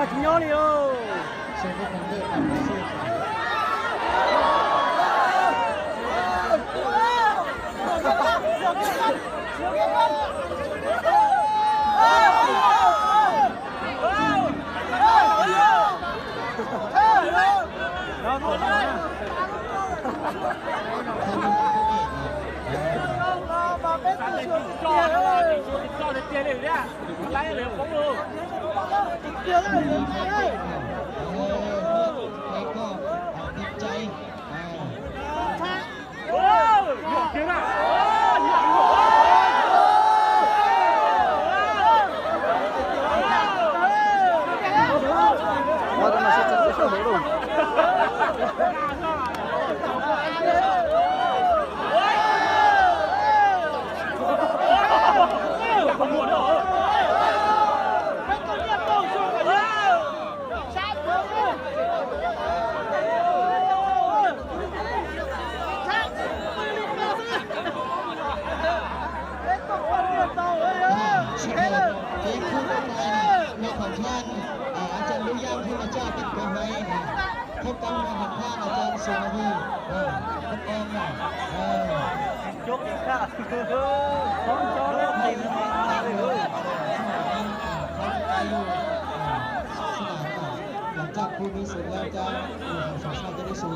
Tsis nyob li os. Sawv daws, kev khub tau pais, nyob khoom chab, a cov lub yaj khub no coj peb kov haiv, thoob koob nyob khoom chab no coj xu no hwj, thoob koob no. Los coj khub nib xu nyob cov, los sau cov nib xu.